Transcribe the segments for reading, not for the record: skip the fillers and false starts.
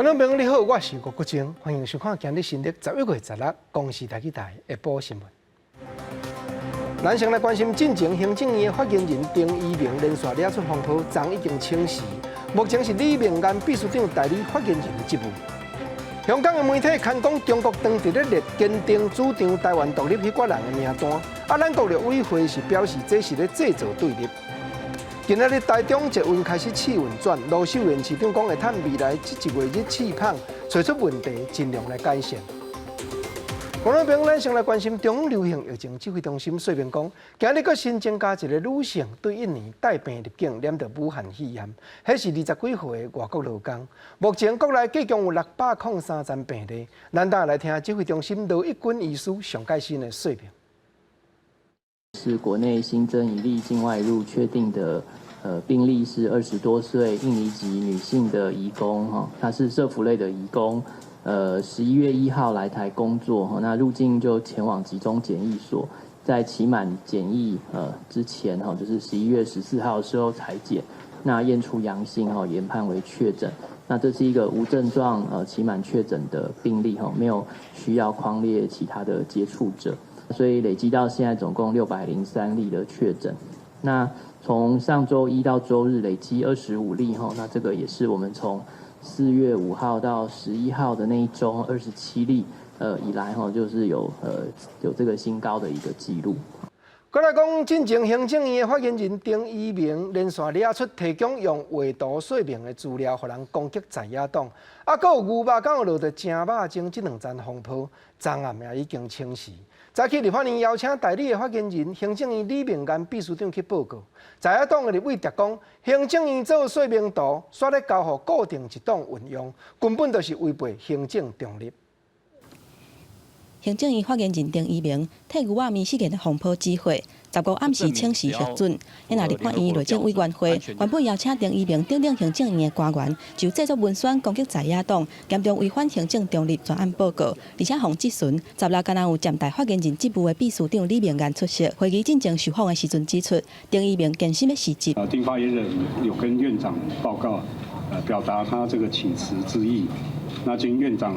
觀眾朋友你好，我是吳國晶，歡迎收看今日新曆11月16公視台語台下晡新聞。咱先來關心進前行政院的發言人丁怡銘連續惹出風波，昨已經請辭，目前是李明安秘書長代理發言人的職務。香港的媒體刊講中國當局咧列堅定主張台灣獨立彼掛人的名單，啊，咱國陸委會是表示這是咧製造對立。今仔日台中捷運開始試運轉，盧秀燕市長講會趁未來這一月日試芳，揣出問題，盡量來改善。觀眾朋友，咱先來關心中央流行疫情指揮中心說明講，今日閣新增加一個女性對印尼帶病入境，染著武漢肺炎，彼是20幾歲的外國勞工。目前國內計共有603病例。咱等下來聽指揮中心羅一鈞醫師上蓋新的說明。是國內新增一例境外入確定的病例，是20多歲印尼籍女性的移工，哈，她是社福類的移工。11月1號來台工作，那入境就前往集中檢疫所，在期滿檢疫之前，哈，就是11月14號的時候採檢，那驗出陽性，哈，研判為確診。那這是一個無症狀期滿確診的病例，哈，沒有需要匡列其他的接觸者，所以累計到現在總共603例的確診。那從上週一到週日累計25例，哈，那這個也是我們從4月5號到11號的那一周27例，以來哈，就是有這個新高的一個記錄。閣來講，進前行政院的發言人丁怡銘連續掠出提供用畫圖說明的資料，予人攻擊在野黨。啊，閣有牛肉敢有落著正肉精這兩層風波，昨暗也已經請辭。早起立法院邀請代理的發言人行政院李明安秘書長去報告。在野黨的立委諜講，行政院做說明圖，煞咧交予固定一黨運用，根本就是違背行政中立。行政院發言人丁怡銘替牛仔麵事件的風波指火，15暗時請辭核准。若立法院內政委員會原本邀請丁怡銘等等行政院的官員，就製作文宣攻擊在野黨，嚴重違反行政中立專案報告，而且予質詢。16敢若有暫代發言人職務的秘書長李明安出席會議進前受訪的時陣指出，丁怡銘堅心欲辭職。丁發言人有跟院長報告，表達他這個請辭之意。那經院長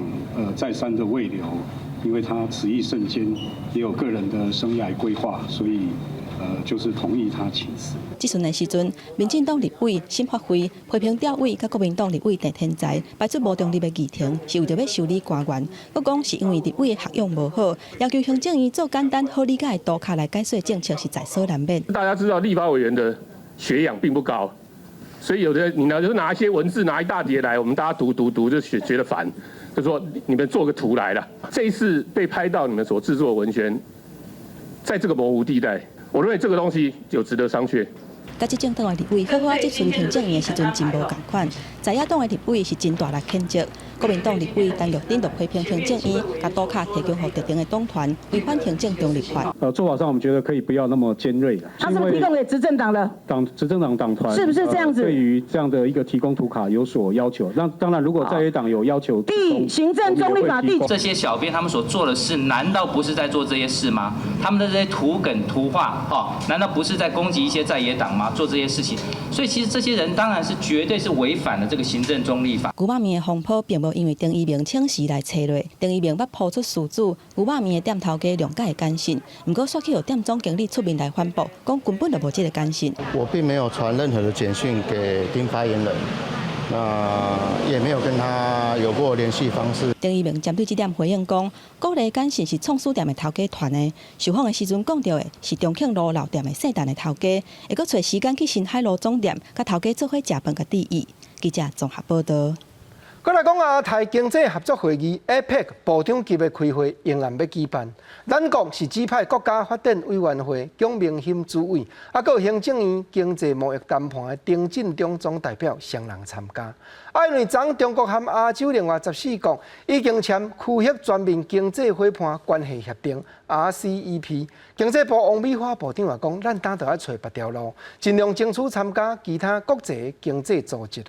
再三的慰留。因為他辭意甚堅，也有個人的生涯規劃，所以就是同意他請辭。質詢的時陣，民進黨立委沈發輝批評調委佮國民黨立委鄭天才擺出無中立的議程，是為著欲修理官員。閣講是因為立委的學養無好，要求行政院做簡單好理解的圖卡來解說政策，是在所難免。大家知道立法委員的學養並不高，所以有的你呢就拿一些文字拿一大疊來，我們大家讀讀讀就覺得煩。就說你們做個圖來了，這一次被拍到你們所製作的文宣，在這個模糊地帶，我認為這個東西就值得商榷。佮執政黨的立委好好仔質詢行政院的時陣真無仝款，在野黨的立委是真大力譴責，國民黨立委陳玉珍就批評行政院共圖卡提供予特定的黨團，違反行政中立法。做法上我們覺得可以不要那麼尖銳。他是不是提供給執政黨的？黨執政黨黨團是不是這樣子？對於這樣的一個提供圖卡有所要求。那當然，如果在野黨有要求，第行政中立法第這些小編他們所做的事，難道不是在做這些事嗎？他們的這些圖梗圖畫，哈，難道不是在攻擊一些在野黨嗎？做這些事情，所以其實這些人當然是絕對是違反了這個行政中立法。牛肉麵的風波並無因為丁怡銘請辭來吹落，丁怡銘捌拋出事主牛肉麵的店頭家諒解的簡訊，毋過煞去予店總經理出面來反駁，講根本就無這個簡訊。我並沒有傳任何的簡訊給丁發言人，那也沒有跟他有過聯繫方式。丁怡銘針對這點回應講，鼓勵簡訊是創始店的頭家傳的，受訪的時陣講著的是重慶路老店的姓陳的頭家，會閣揣時間去新海路總店，佮頭家做伙食飯佮致意。記者綜合報道。閣來講亞太經濟合作會議（APEC）部長級的開會仍然欲舉辦。咱國是指派國家發展委員會蔣明欽主委，啊，閣有行政院經濟貿易談判的丁進中總代表雙人參加。啊，因為昨中國和亞洲另外14國已經簽區域全面經濟夥伴關係協定（RCEP），經濟部王美花部長也講，咱當就愛揣別條路，盡量爭取參加其他國際經濟組織。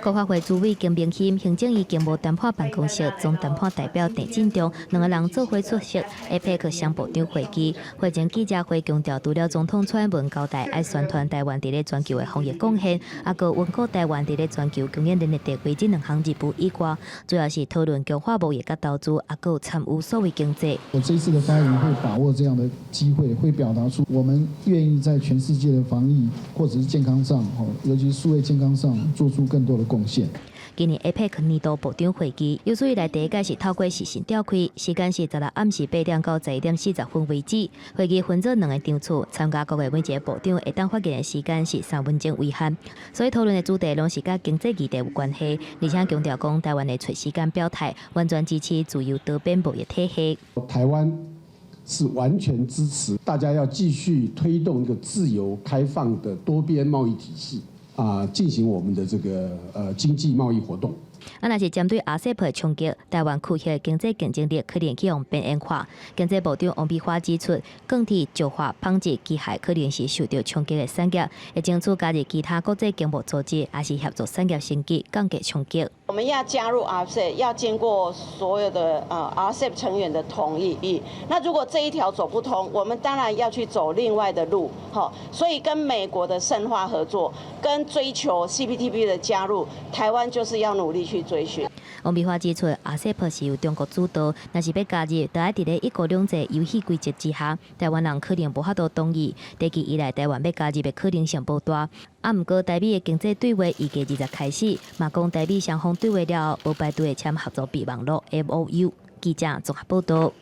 國發會主委金明欣、行政院經貿談判辦公室總談判代表鄭進中兩个人做伙出席 APEC 雙部長會議。會前記者會強調，除了總統蔡英文交代愛宣傳台灣佇咧全球的防疫貢獻，猶閣穩固台灣佇咧全球供應鏈的地位，這兩項任務以外，主要是討論強化貿易佮投資，猶閣參與數位經濟。我這次的發言會把握這樣的機會，會表達出我們願意在全世界的防疫或者是健康上，尤其是數位健康上，做出更多的貢獻。今年 APEC 年度部長會議，有史以來第一擺是透過視訊召開，時間是16暗時8點到11點40分為止。會議分做兩个場次，參加國的每一个部長會當發言的時間是3分鐘為限，所以討論的主題攏是佮經濟議題有關係，而且強調講台灣會揣時間表態，完全支持自由多邊貿易體系。台灣是完全支持大家要繼續推動一個自由開放的多邊貿易體系。啊，進行我們的這個經濟貿易活動。啊，若是針對 RCEP 的衝擊，台灣區域經濟競爭力可能去予邊緣化。經濟部長王美花指出，鋼鐵、石化、紡織、機械可能是受著衝擊的產業，會爭取加入其他國際經貿組織，抑是協助產業升級，降低衝擊。我們要加入 RCEP，要經過所有的RCEP 成員的同意。那如果這一條走不通，我們當然要去走另外的路。所以跟美國的深化合作，跟追求 CPTPP 的加入，台灣就是要努力去追尋。王美花指出，RCEP 是由中國主導，若是欲加入，就愛佇咧一國兩制遊戲規則之下，台灣人可能無法度同意。長期以來，台灣欲加入的可能性無大。啊，毋過台美的經濟對話預計2月開始，嘛講台美雙方對話了後，無排除會簽合作備忘錄 MOU。記者綜合報導。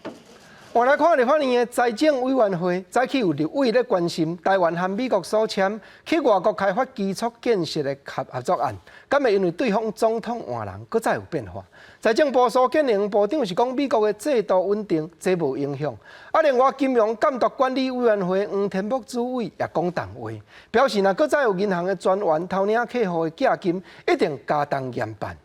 換來看立法院的財政委員會，早起有立委咧關心台灣和美國所簽去外國開發基礎建設的合作案，敢會因為對方總統換人，閣再有變化？財政部蘇建榮部長是講美國的制度穩定，這無影響。啊，另外金融監督管理委員會黃天牧主委也講重話，表示若閣再有銀行的專員偷領客戶的寄金，一定加重嚴辦。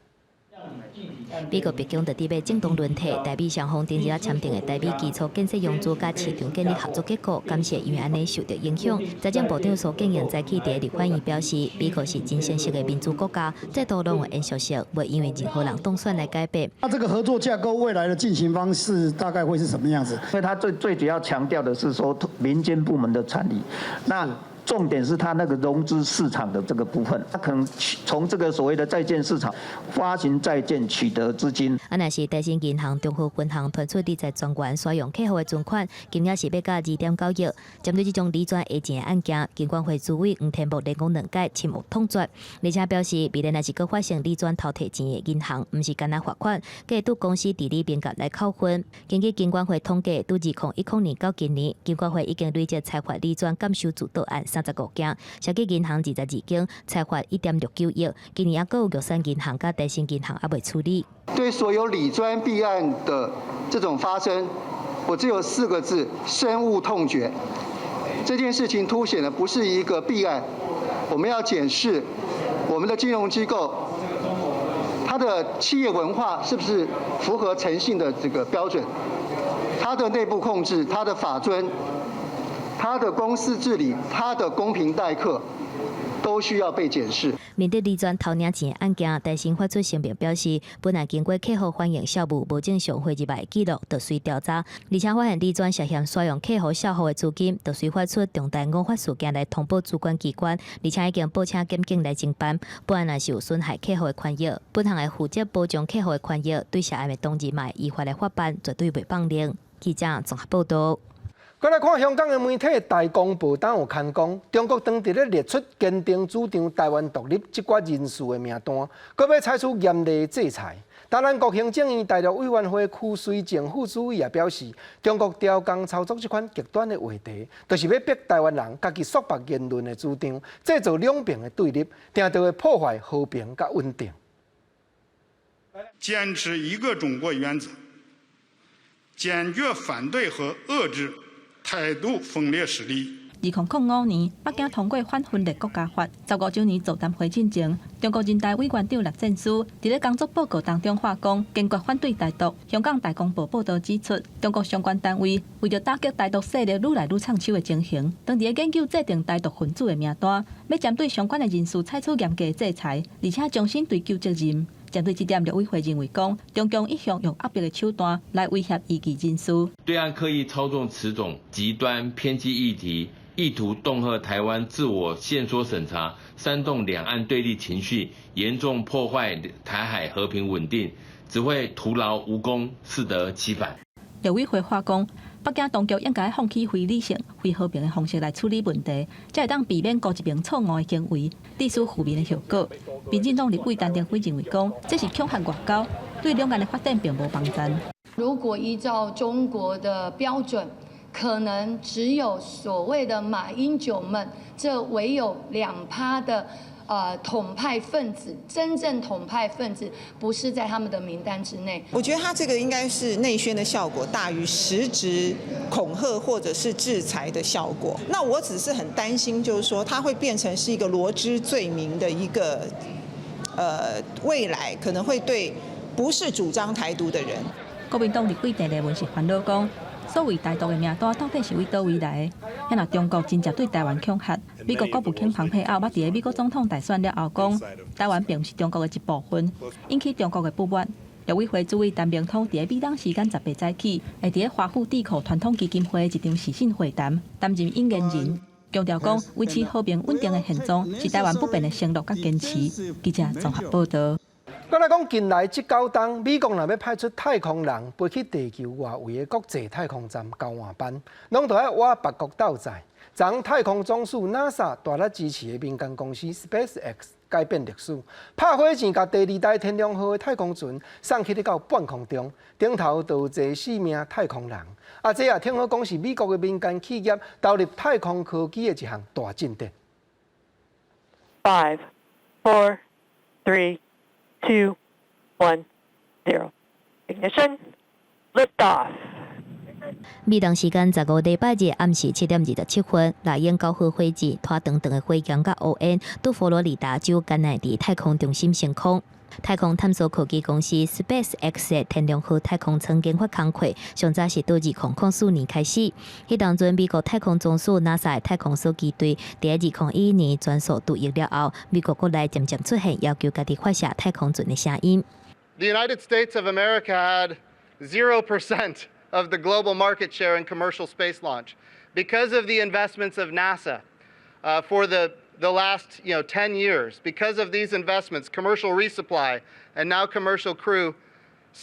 美國白宮佇咧欲政黨輪替，台美雙方頂日仔簽訂的台美基礎建設融資佮市場建立合作結構，敢是會因為按呢受著影響。財政部長蘇建榮早起佇立法院表示，美國是真誠實的民主國家，制度攏有延續性，袂因為任何人當選來改變。那這個合作架構未來的進行方式大概會是什麼樣子？因為他最最主要強調的是說民間部門的參與，那重點是他那個融資市場的這個部分，他可能從這個所謂的債券市場發行債券取得資金。啊，若是台新銀行中和分行傳出理財專員使用客戶的存款，金額是欲到2.9億。針對這種理專下錢的案件，金管會主委黃天牧連講兩擺深惡痛絕，而且表示未來若是閣發生理專偷提錢的銀行，毋是干焦罰款，閣會對公司治理嚴格來扣分。根據金管會統計，對2010年到今年，金管會已經累計裁罰理專監守自盜案35件，涉及銀行22間，裁罰1.69億。今年猶閣有玉山銀行佮台新銀行猶未處理。對所有理專弊案的這種發生，我只有四個字：深惡痛絕。這件事情凸顯的不是一個弊案，我們要檢視我們的金融機構，它的企業文化是不是符合誠信的這個標準，它的內部控制，它的法遵，它的公司治理，它的公平待客，都需要被檢視。面對理專偷領錢案件，台新發出聲明表示，本案經過客戶反映數目無正常匯入來的記錄，就隨調查，而且發現理專涉嫌使用客戶帳戶的資金，就隨發出重大誤發事件來通報主管機關，而且已經報請檢警來偵辦。本案若是有損害客戶的權益，本行會負責保障客戶的權益，對涉案的當事人依法來法辦，絕對袂放任。記者綜合報導。閣來看香港的媒體《大公報》當有刊講，中國當佇咧列出堅定主張台灣獨立這寡人士的名單，閣欲採取嚴厲的制裁。台灣國行政院大陸委員會區瑞正副主委也表示，中國刁工操作這款極端的話題，就是欲逼台灣人家己束縛言論的主張，製造兩邊的對立，定定會破壞和平佮穩定。堅持一個中國原則，堅決反對和遏制台獨分裂勢力。2005年，北京通過反分裂國家法；15週年座談會進前，中國人大委員長栗戰書佇咧工作報告當中話講，堅決反對台獨。香港大公報報導指出，中國相關單位為著打擊台獨勢力愈來愈插手的情形，當佇咧研究制定台獨分子的名單，欲針對相關的人士採取嚴格制裁，而且重新追究責任。針對這點，陸委會認為講，中共一向用壓迫的手段來威脅異議人士。對岸刻意操縱此種極端偏激議題，意圖恫嚇台灣自我限縮審查，煽動兩岸對立情緒，嚴重破壞台海和平穩定，只會徒勞無功，適得其反。陸委會話講，北京當局應該放棄非理性、非和平的方式來處理問題，才會當避免高一邊錯誤的行為，致使負面的後果。民進黨立委陳亭妃認為講，這是恐嚇外交，對兩岸的發展並無幫助。如果依照中國的標準，可能只有所謂的馬英九們，這唯有2趴的統派分子，真正統派分子不是在他們的名單之內。我覺得他這個應該是內宣的效果大於實質恐嚇或者是制裁的效果。那我只是很擔心，就是說它會變成是一個羅織罪名的一個，未來可能會對不是主張台獨的人。國民黨立委鄭麗文是煩惱講，所謂台獨的名單到底是對佗位來的？啊若中國真正對台灣恐嚇，美國國務卿蓬佩奧捌佇咧美國總統大選了後講，台灣並毋是中國的一部分，引起中國的不滿。陸委會主委陳明通佇咧美東時間18早起，會佇咧華府智庫傳統基金會一場視訊會談，擔任引言人，強調講維持和平穩定的現狀是台灣不變的承諾佮堅持。記者綜合報導。閣來講，近來這九冬，美國若欲派出太空人飛去地球外圍的國際太空站交換班，攏著愛倚別國鬥載。昨太空總署 NASA 大力支持的民間公司 SpaceX 改變歷史，拍火箭共第二代天龍號的太空船送去咧到半空中，頂頭就坐四名太空人。啊，這也聽好講是美國的民間企業投入太空科技的一項大進展。 Five, four, three, two, one, zero. Ignition. Lift off. 美東時間15禮拜日暗時7點27分，獵鷹9號火箭拖長長的火焰佮烏煙，對佛羅里達州甘迺迪太空中心升空。太空探索科技公司 SpaceX 的天龍號太空艙研發工課，上早是佇2004年開始。彼當陣，美國太空總署 NASA 的太空梭機隊佇2011年全數退役了後，美國國內漸漸出現要求家己發射太空船的聲音。 The United States of America had 0% of the global market share in commercial space launch. Because of the investments of NASA for the last 10 years, because of these investments, commercial resupply and now commercial crew,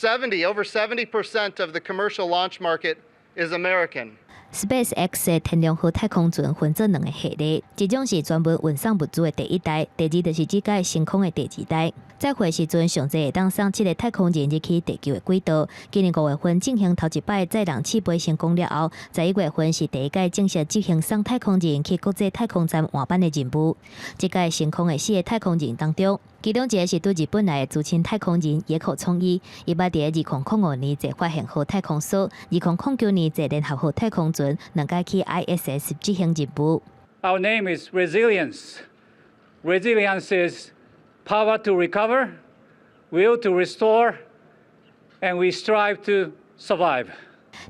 over 70% of the commercial launch market is American. SpaceX 的天龍號太空船分做兩個系列，一種是專門運送物資的第一代，第二就是這擺升空的第二代。載貨時陣上濟會當送七个太空人入去地球的軌道。今年5月份進行頭一擺載人試飛成功了後，11月份是第一擺正式執行送太空人去國際太空站換班的任務。這擺升空的四个太空人當中，其中一个是對日本來的資深太空人野口聰一，伊捌佇2005年坐發現號太空梭，2009年坐聯合號太空船，兩擺去 ISS 執行任務。 Our name is resilience. Resilience is power to recover, will to restore, and we strive to survive.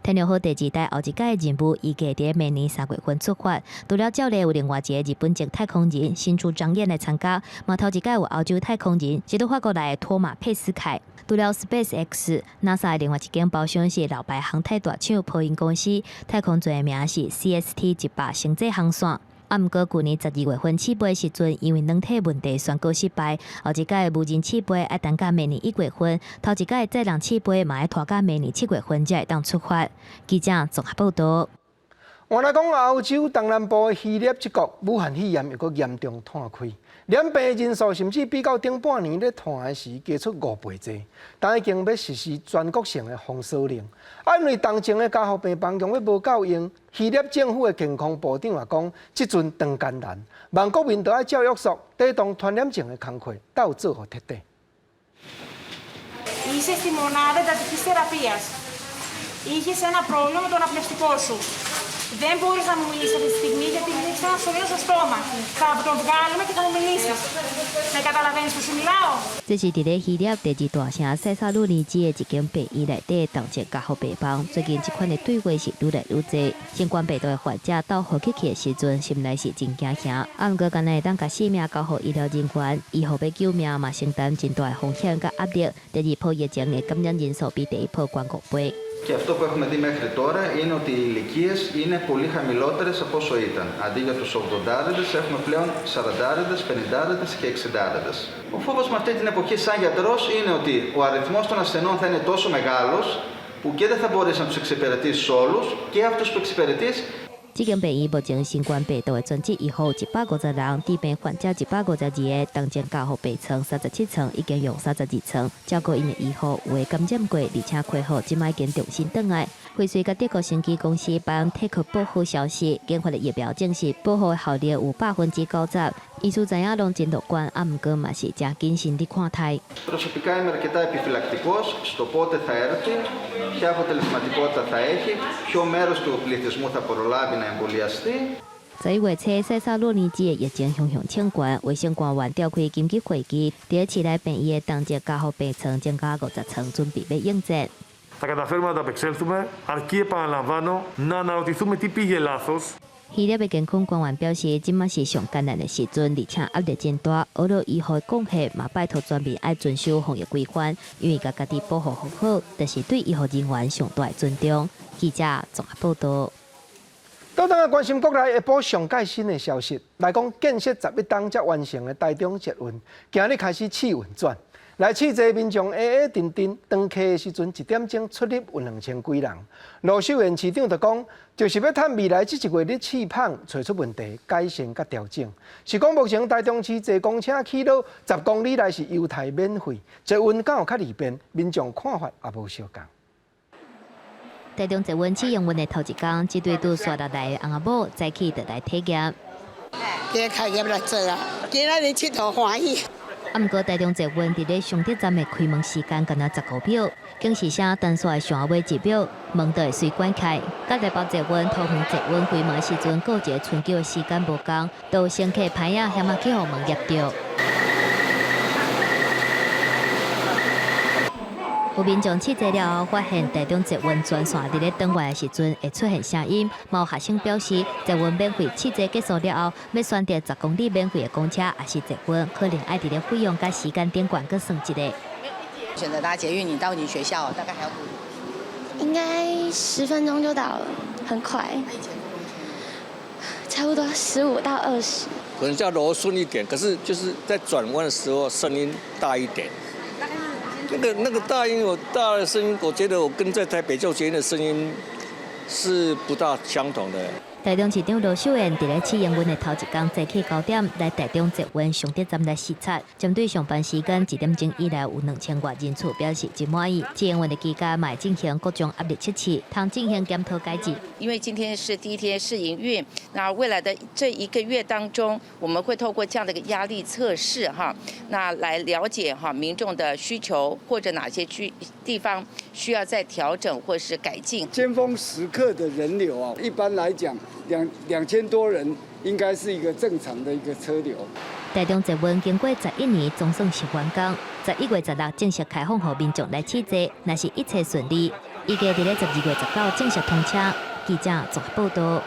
天龍號第二代後一擺任務預計佇明年3月份出發。除了照例有另外一個日本籍太空人新竹張彦來參加，嘛頭一擺有歐洲太空人，是對法國來的托馬佩斯凱。除了 SpaceX、NASA 另外一間包商是老牌航太大廠波音公司，太空船的名是 CST-100星際航線。啊，毋過舊年12月份試飛時陣，因為軟體問題宣告失敗。後一擺無人試飛愛等到明年1月份，頭一擺載人試飛嘛愛拖到明年7月份才會當出發。記者綜合報導。換來講，歐洲東南部的希臘這國，武漢肺炎又閣嚴重湠開，染病人數甚至比較頂半年咧湠的時加出5倍濟，但已經欲實施全國性的封鎖令。啊，因為重症的加護病房容欲無夠用，希臘政府的健康部長也講，這陣當艱難，望國民都愛照約束，抵擋傳染症的工課鬥做予徹底。 Είσαι στη μονάδα εντατικής θεραπείας. Είχες ένα πρόβλημα με το αναπνευστικό σου. Δεν μπορείς να μου μιλήσεις αυτή τη στιγμή γιατί έχει ένα σωλήνα στο στόμα. Θα τον βγάλουμε και θα μου μιλήσεις. Με καταλαβαίνεις που σου μιλάω? 這是佇咧希臘第二大城塞薩洛尼基的一間病院內底重症加護病房。最近這款的對話是愈來愈濟。新冠病毒的患者到呼吸器的時陣，心內是真驚嚇。啊，毋過敢若會當共性命交予醫療人員，醫護欲救命嘛，承擔真大的風險佮壓力。第二波疫情的感染人數比第一波懸五倍。 Και αυτό που έχουμε δει μέχρι τώρα είναι ότι οι ηλικίες είναι πολύ χαμηλότερες από όσο ήταν. Αντί για τους 80 έχουμε πλέον 40, 50 και 60. Ο φόβος μου αυτή την εποχή σαν γιατρός είναι ότι ο αριθμός των ασθενών θα είναι τόσο μεγάλος που και δεν θα μπορείς να τους εξυπηρετήσεις όλους και αυτούς που εξυπηρετείς 這間病院目前新冠病毒的專職醫護150人，治病患者152个，重症加護病床37床，已經用32床。照顧𪜶的醫護有的感染過，而且恢復，這擺已經重新轉來。輝瑞佮德國生技公司 BioNTech 報好消息，研發的疫苗證實保護的效力有90%。醫師知影攏真樂觀，啊，毋過嘛是誠謹慎佇看待。 Προσωπικά είμαι αρκετά επιφυλακτικός στο πότε θα έρθει, ποια αποτελεσματικότητα θα έχει, ποιο μέρος του πληθυσμού θα προλάβει να εμβολιαστεί. 11月初，塞薩洛尼基的疫情雄雄衝懸，衛生官員召開緊急會議，佇市內病院的重症加護病床增加50床，準備欲應戰。 Θα καταφέρουμε να ανταπεξέλθουμε, αρκεί, επαναλαμβάνω, να αναρωτηθούμε τι πήγε λάθος. 希臘的健康官員表示，這擺是上艱難的時陣，而且壓力真大。俄羅醫護貢獻嘛，拜託全民愛遵守防疫規範，因為共家己保護好好，就是對醫護人員上大的尊重。記者綜合報導。倒轉來關心國內下晡上蓋新的消息，來講建設11冬才完成的台中捷運，今日開始試運轉。來試坐民眾挨挨陣陣，轉客的時陣一點鐘出入有2000幾人。盧秀燕市長就講，就是欲趁未來這一月咧試麭，揣出問題，改善佮調整。是講目前台中市坐公車起落10公里內是優待免費，捷運敢有較利便，民眾看法也無相仝。台中捷運試營運的頭一工，這對拄煞落來的翁仔某早起就來體驗。今開業來坐啊，今仔日𨑨迌歡喜。啊，毋過台中捷運佇咧雙德站的開門時間干焦15秒，警示聲單煞上尾一秒，門就會隨關開。佮台北捷運、桃園捷運開門時陣，閣有一個春秋的時間無仝，都有乘客歹仔嫌仔去予門夾著。有民眾試坐了後，發現台中捷運專線佇咧轉彎的時陣會出現聲音。嘛有學生表示，捷運免費試坐結束了後，欲選擇10公里免費的公車，抑是捷運，可能愛佇咧費用佮時間頂懸閣算一下。選擇搭捷運，你到你學校大概還要多久？應該10分鐘就到了，很快。差不多15到20。可能較柔順一點，可是就是在轉彎的時候聲音大一點。那個大音，我大的聲音，我覺得我跟在台北坐捷運的聲音是不大相同的。台中市長盧秀燕佇咧試營運的頭一工早起9點來台中捷運雙德站來視察，針對上班時間1點鐘以來有2000外人次表示真滿意。試營運的期間嘛會進行各種壓力測試，通進行檢討改進。因為今天是第一天試營運，那未來的這一個月當中，我們會透過這樣的一個壓力測試哈，那來了解哈民眾的需求或者哪些區地方需要再調整或是改進。尖峰時刻的人流啊，一般來講2000多人應該是一個正常的一個車流。台中捷運經過11年，總算是完工。11月16正式開放予民眾來試坐，若是一切順利，預計佇咧12月19正式通車。記者綜合報導。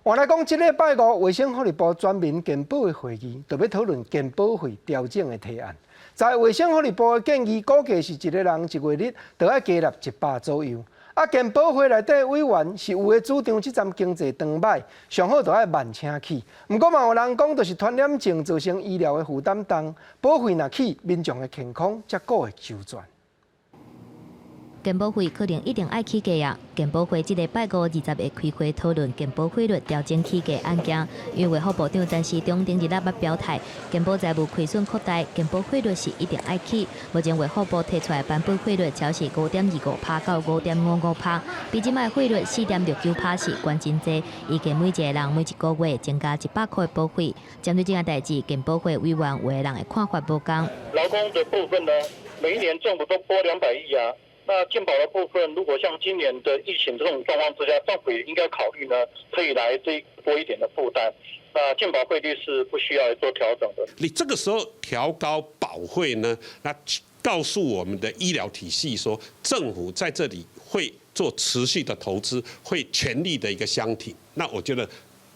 換來講，這禮拜五衛生福利部全民健保的會議，就欲討論健保費調整的提案。在衛生福利部的建議，估計是一個人一月日著愛加納100左右。啊，健保會內底委員是有的主張，這陣經濟當䆀，上好著愛慢車起。毋過嘛有人講，就是傳染症造成醫療的負擔重，保費若起，民眾的健康才閣會周全。健保費可能一定愛起價啊！健保會這禮拜五20會開會討論健保費率調整起價案件，因為衛福部長陳時中頂日仔捌表態，健保財務虧損擴大，健保費率是一定愛起。目前衛福部提出來版本費率超是5.25%到5.55%，比這擺費率4.69%是懸真濟。預計每一個人每一個月增加100塊的保費。針對這件代誌，健保會委員有的人的看法無仝。勞工的部分呢，每一年政府都撥200億啊。那健保的部分，如果像今年的疫情這種狀況之下，政府也應該考慮呢，可以來這多一點的負擔。那健保費率是不需要做調整的。你這個時候調高保費呢，那告訴我們的醫療體系說，政府在這裡會做持續的投資，會全力的一個相挺。那我覺得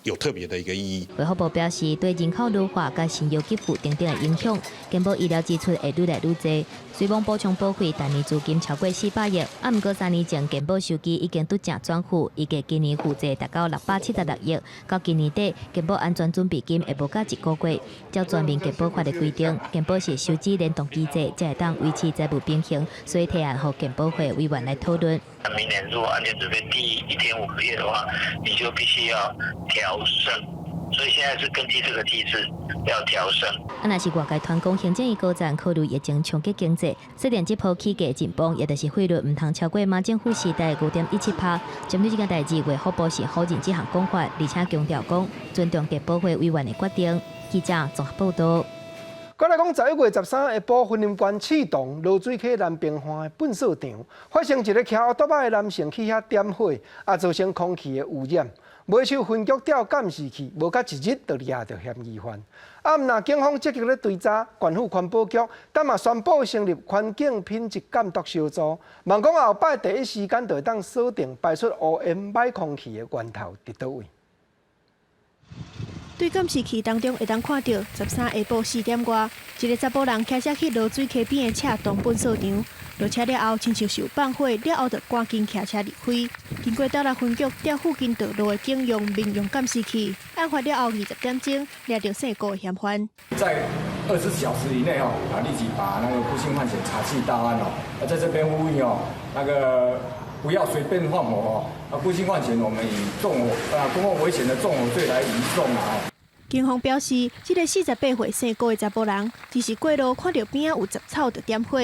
有特別的一個意義。衛福部表示，對人口老化佮生育給付等等的影響，健保醫療支出會愈來愈濟。雖罔補充保費，逐年資金超過400億，啊，毋過3年前健保收支已經拄正轉負，預計今年負債達到676億，到今年底健保安全準備金會無甲一個月。照全民健保法的規定，健保是收支聯動機制，才會當維持財務平衡，所以提案予健保會委員來討論。明年如果安全準備低於1.5個月的話，你就必須要調升，所以現在是根據這個機制要調升。啊，若是外界傳講行政院高層考慮疫情衝擊經濟，設定這波起價進步，也就是匯率毋通超過馬政府時代5.17趴。針對這件代誌，衛福部是否認這項講法，而且強調講尊重健保會委員的決定。記者綜合報道。過來講，11月13下晡，雲林縣刺桐濁水溪南平岸的糞掃場，發生一个騎烏托仔的男性去遐點火，啊，造成空氣的污染。袂手分局調監視器，無到一日就掠著嫌疑犯。啊，毋但警方積極咧追查，縣府環保局今嘛宣布成立環境品質監督小組，望講後擺第一時間就會當鎖定排出污染歹空氣的源頭佇佗位。對監視器當中會當看著，13下晡4點外，一个查埔人騎車去濁水溪邊的赤洞糞掃場，落車了後，親像是有放火，了後就趕緊騎車離開。經過斗六分局調附近道路的警用民用監視器，案發了後20點鐘，掠著姓郭的嫌犯。在24小時以內哦，啊，立即把那個郭姓犯嫌查緝到案哦。啊，在這邊呼籲哦，那個不要隨便放火哦。啊，郭姓犯嫌我們以縱火啊，公共危險的縱火罪來移送啊。警方表示，這个48歲姓郭的查埔人，只是過路看著邊仔有雜草就點火，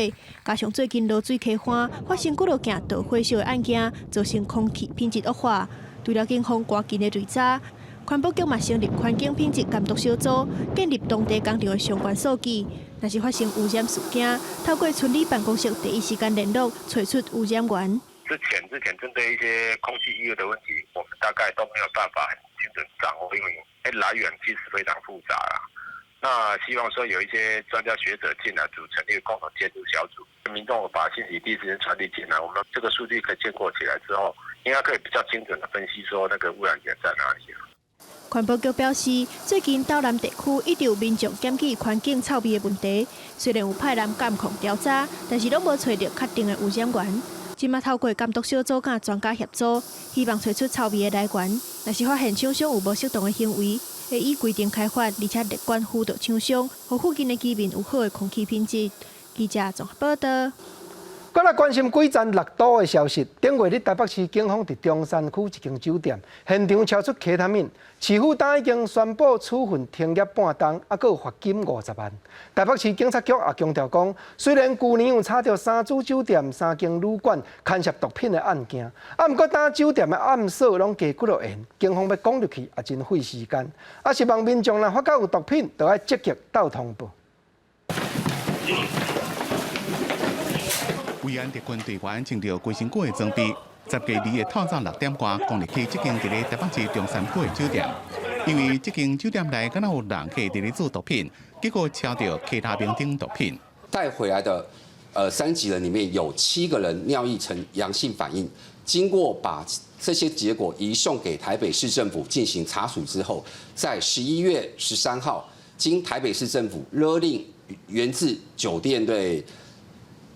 加上最近濁水溪畔發生幾落件導火燒的案件，造成空氣品質惡化。除了警方趕緊的追查，環保局嘛成立環境品質監督小組，建立當地工廠的相關數據。若是發生污染事件，透過村里辦公室第一時間聯絡，揣出污染源。之前針對一些空氣異味的問題，我們大概都沒有辦法很精準掌握，因為來源其實非常複雜啦。那希望說有一些專家學者進來組成一個共同監督小組，民眾把信息第一時間傳遞進來，我們這個數據可以建構起來之後，應該可以比較精準的分析說那個污染源在哪裡。環保局表示，最近斗南地區一直有民眾檢舉環境臭味的問題，雖然有派人監控調查，但是攏無揣著確定的污染源。這馬透過監督小組佮專家協助，希望揣出臭味的來源。若是發現廠商有無適當的行為，會依規定開罰，而且列管輔導廠商，予附近的居民有好的空氣品質。記者綜合報道。閣來關心幾層落毒的消息。頂月日台北市警方佇中山區一間酒店現場抄出 K 他命，市府今已經宣布處分停業半冬，猶閣有罰金50萬。台北市警察局也強調講，雖然舊年有查著三組酒店、三間旅館牽涉毒品的案件，啊，毋過當酒店的暗鎖攏加幾落緣，警方欲講入去也真費時間。啊，希望民眾若發覺有毒品，就愛積極鬥通報。維安特勤隊員穿著規身軀的裝備，10加2的透早6點外，攻入去這間佇咧台北市中山區的酒店。因為這間酒店內敢若有人客佇咧做毒品，結果抄著 K 他命等毒品。帶回來的30幾人裡面有7個人尿液呈陽性反應，經過把這些結果移送給台北市政府進行查處之後，在11月13號，經台北市政府勒令元智酒店對。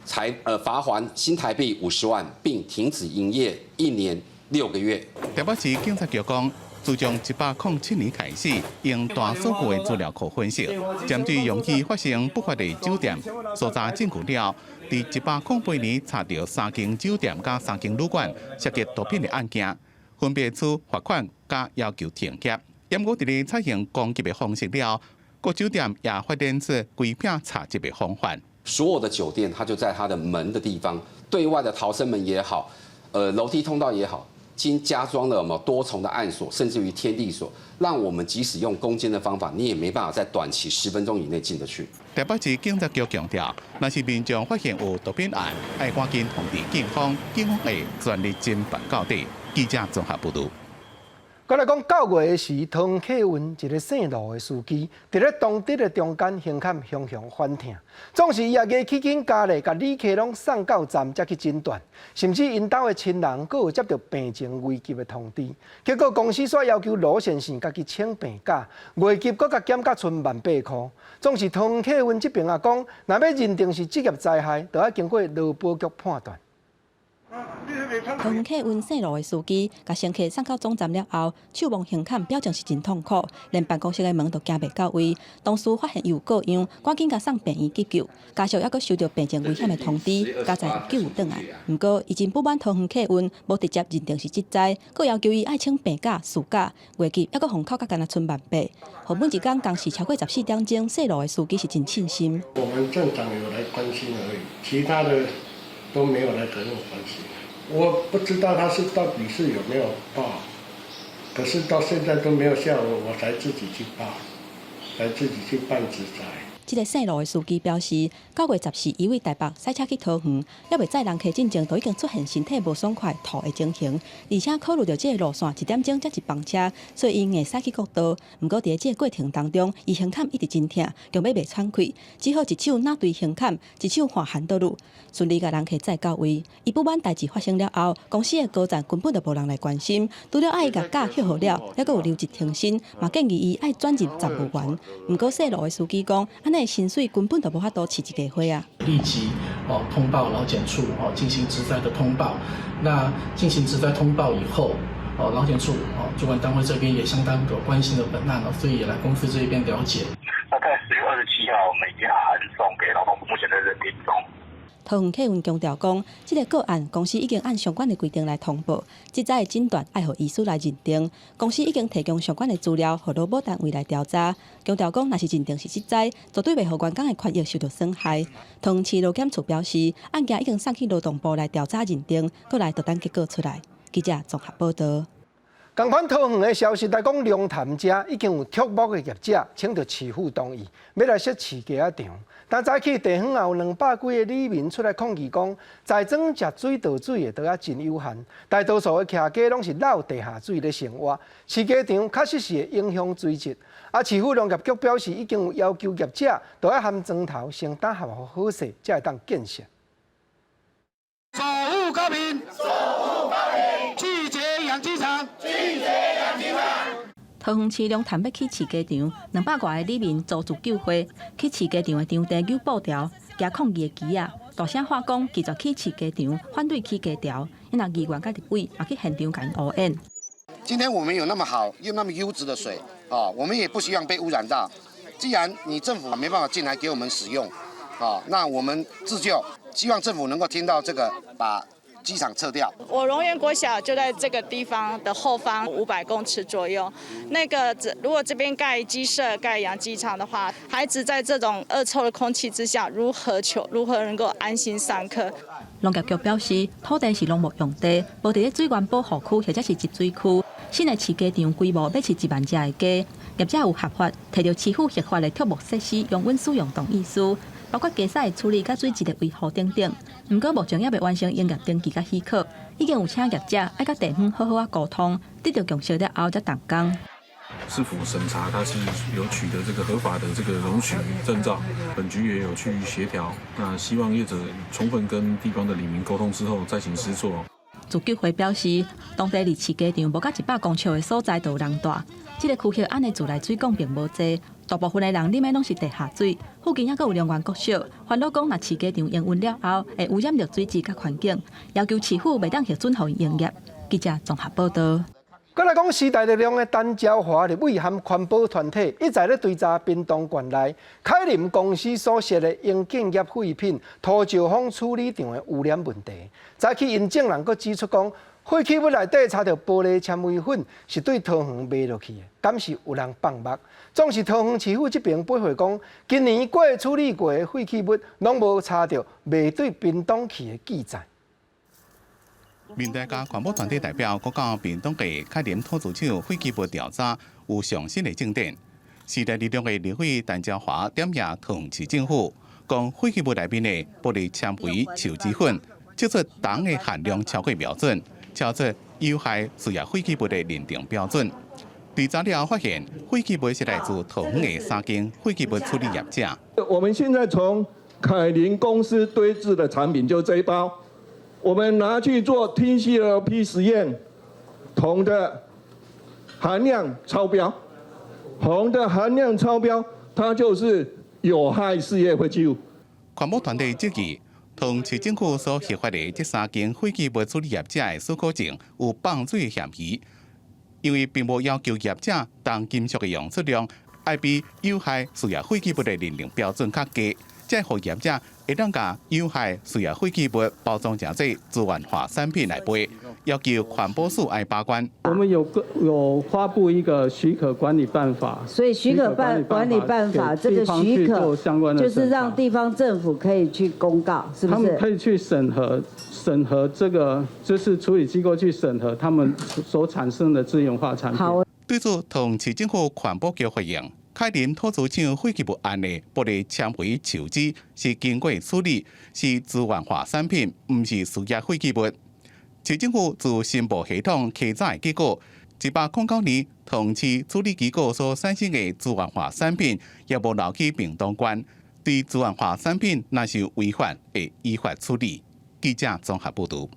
才罰鍰新台幣50萬，並停止營業1年6個月。台北市警察局講，自從107年開始，用大數據的資料庫分析，針對容易發生不法的酒店，搜查證據了，佇108年查著三間酒店佮三間旅館涉及毒品的案件，分別處罰款佮要求停業。毋過佇咧採用攻擊的方式了，各酒店也發展出規片查緝的方法。所有的酒店，它就在它的門的地方，對外的逃生門也好，樓梯通道也好，經加裝了麼多重的暗鎖，甚至於天地鎖，讓我們即使用攻堅的方法，你也沒辦法在短期10分鐘以內進得去。台北市警察局強調，若是民眾發現有毒品案，愛趕緊通知警方，警方會全力偵辦到底。記者綜合報導。閣來講9月時，桃園客運一个姓盧的司機，佇咧當地的中間胸坎雄雄反疼，總是伊也硬去緊加咧，共旅客攏送到站才去診斷，甚至𪜶兜的親人閣有接著病情危急的通知，結果公司煞要求盧先生家己請病假，月給閣共減甲賰18,000塊。總是桃園客運這爿也講，若欲認定是職業災害，就愛經過勞保局判斷。桃園客運姓盧的司機，共乘客送到總站了後，手摸胸坎，表情是真痛苦，連辦公室的門都行袂到位。同事發現伊有過樣，趕緊共送病院急救，家屬猶閣收著病情危險的通知，佳哉有救轉來。毋過，伊真不滿桃園客運無直接認定是職災，閣要求伊愛請病假、事假，月給猶閣予扣甲干焦賰18,000。予每一工工時超過14點鐘，姓盧的司機是真慶心。我們鎮長有來關心而已，其他的都沒有來跟我關心。我不知道他是到底是有沒有報，可是到現在都沒有下文，我才自己去報，才自己去辦職災。這个姓盧的司機表示，9月14，伊對台北駛車去桃園，猶未載人客進前，就已經出現身體無爽快、吐的情形，而且考慮著這个路線1點鐘才一班車，所以伊硬駛去國道。毋過佇咧這个過程當中，伊胸坎一直真疼，強欲袂喘氣，只好一手捏對胸坎，一手換 handle，順利共人客載到位。伊不滿代誌發生了後，公司的高層根本就無人來關心，除了愛伊共假歇予了，猶閣有留職停薪，嘛建議伊愛轉任站務員。毋過姓盧的司機講，按呢薪水根本就無法度飼一家伙啊！立即哦通報勞檢處哦進行職災的通報。那進行職災通報以後，哦勞檢處哦主管單位這邊也相當有關心的本案哦，所以也來公司這邊了解。大概10月27號，我們已經函送給勞動部，目前在認定中。桃園客運強調講，這个個案公司已經按相關的規定來通報，職災的診斷愛予醫師來認定。公司已經提供相關的資料，予勞保單位來調查。強調講，若是認定是職災，絕對袂予員工的權益受著損害。桃園市勞檢處表示，案件已經送去勞動部來調查認定，閣來就等結果出來。記者綜合報導。仝款桃園的消息來講，龍潭遮已經有竹木的業者請著市府同意，欲來設飼雞仔場。但早起地方也有200幾个里民出來抗議，講在裝食水倒水的槽仔真有限，大多數的徛家攏是漏地下水咧生活，飼雞場確實是會影響水質。啊，市府農業局表示，已經有要求業者都愛含磚頭先打合好勢，才會當建設。守護高屏，守護高屏，拒絕養雞場，拒絕養雞場。桃園市龍潭欲起飼雞場，200外个里民組自救會去飼雞場的場地搝布條，舉抗議的旗仔，大聲喊講拒絕起飼雞場，反對起雞場。𪜶若議員佮立委也去現場共𪜶烏演。今天我們有那麼好又那麼優質的水，啊，我們也不希望被污染到。既然你政府沒辦法進來給我們使用，啊，那我們自救，希望政府能夠聽到這個，把雞場撤掉。我榮源國小就在這個地方的後方500公尺左右。那個如果這邊蓋雞舍、蓋養雞場的話，孩子在這種惡臭的空氣之下，如何求如何能夠安心上課？農業局表示，土地是農牧用地，無佇咧水源保護區或者是集水區。新的飼雞場規模欲飼1萬隻的雞，業者有合法提著市府核發的竹木設施營運使用同意書，包括雞屎的處理佮水質的維護等等。毋過目前猶未完成營業登記佮許可，已經有請業者愛佮地方好好仔溝通，得著共識了後才動工。市府審查，它是有取得這個合法的這個容許證照，本局也有去協調，那希望業者充分跟地方的里民溝通之後再行施作。自救會表示，當地離飼雞場無到100公尺的所在就有人蹛，這个區域按呢自來水管並無濟，大部分的人啉的攏是地下水。附近猶閣有龍源國小，煩惱講，若飼雞場營運了後，會污染著水質佮環境，要求市府袂當核准予𪜶營業。記者綜合報導。閣來講，時代力量的陳昭華立委和環保團體一再咧追查屏東縣內凱林公司所設的營建業廢品塗石風處理場的污染問題。早起𪜶證人閣指出講，廢棄物內底查著玻璃纖維粉是對桃園賣落去的，敢是有人放目？總是桃園市府這爿回覆講，今年過處理過的廢棄物攏無查著賣對屏東去的記載。民代佮環保團體代表閣到屏東的凱林吐司廠廢棄物調查有上新的進展。時代力量的立委陳椒華點名桃園市政府，講廢棄物內面的玻璃纖維樹脂粉，測出銅的含量超過標準，超出有害事業廢棄物的認定標準。調查了發現，廢棄物是來自桃園的三間廢棄物處理業者。我們現在從凱林公司堆置的產品就這一包，我們拿去做 TCLP 實驗，銅的含量超標，銅的含量超標，它就是有害事業廢棄物。環保團體質疑，桃園市政府所核發的這三間廢棄物處理業者的許可證有放水的嫌疑，因為並無要求業者重金屬的溶出量愛比有害事業廢棄物的認定標準較低，才予業者會當共有害事業廢棄物包裝成做資源化產品來賣，要求環保署愛把關。我們有發布一個許可管理辦法，所以許可管理辦法這個許可就是讓地方政府可以去公告，是不是？他們可以去審核這個，就是處理機構去審核他們所產生的資源化產品。好，對此，桃園市政府環保局回應，凱林吐司廠廢棄物案的玻璃纖維樹脂是經過處理，是資源化產品，毋是事業廢棄物。市政府自申報系統稽查的結果，109年桃園市處理機構所產生的資源化產品，也無留去屏東縣。對資源化產品若是有違法，會依法處理。記者綜合報導。